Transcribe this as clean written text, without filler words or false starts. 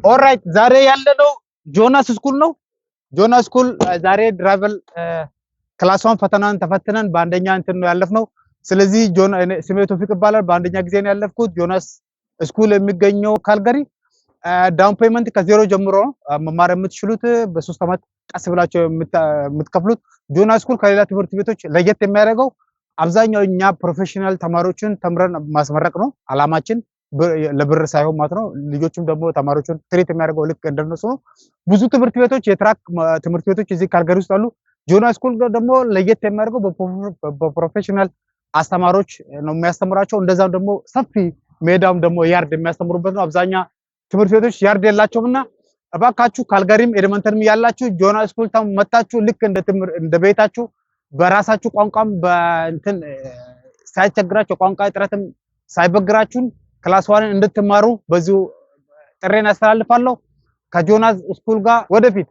Alright፣ ዛሬ ያለነው ጆናስ School ነው። ጆናስ School ዛሬ driver class 1 ፈተናን ተፈትነን በአንደኛ እንትን ነው ያለፍነው። ስለዚህ ስሜ ቶፊቅ ይባላል። በአንደኛ ጊዜ ነው ያለፍኩት። ጆናስ School የሚገኘው ካልገሪ። Down payment ከ0 ጀምሮ ነው መማር የምትችሉት፣ በ3 ዓመት ቀስ ብላችሁ የምትከፍሉት። ጆናስ School ከሌላ ትምህርት ቤቶች ለየት የሚያደርገው አብዛኛው እኛ professional ተማሪዎችን ተምረን ማስመረቅ ነው አላማችን፣ ለብር ሳይሆን ማለት ነው። ልጆቹም ደግሞ ተማሪዎቹን treat የሚያደርገው ልክ እንደነሱ ነው። ብዙ ትምህርት ቤቶች፣ የ truck ትምህርት ቤቶች እዚህ ካልገሪ ውስጥ አሉ። ጆናስ School ደግሞ ለየት የሚያደርገው በ professional አስተማሪዎች ነው የሚያስተምራቸው። እንደዛም ደግሞ ሰፊ ሜዳም ደግሞ yard የሚያስተምሩበት ነው። አብዛኛ ትምህርት ቤቶች yard የላቸውም እና እባካችሁ ካልጋሪም ኤድመንተንም ያላችሁ ጆናስ School መታችሁ ልክ እንደ ቤታችሁ በራሳችሁ ቋንቋም በእንትን ሳይቸግራችሁ፣ ቋንቋ እጥረትም ሳይበግራችሁን class 1ን እንድትማሩ በዚሁ ጥሪዬን አስተላልፋለሁ። ከጆናስ School ጋር ወደፊት።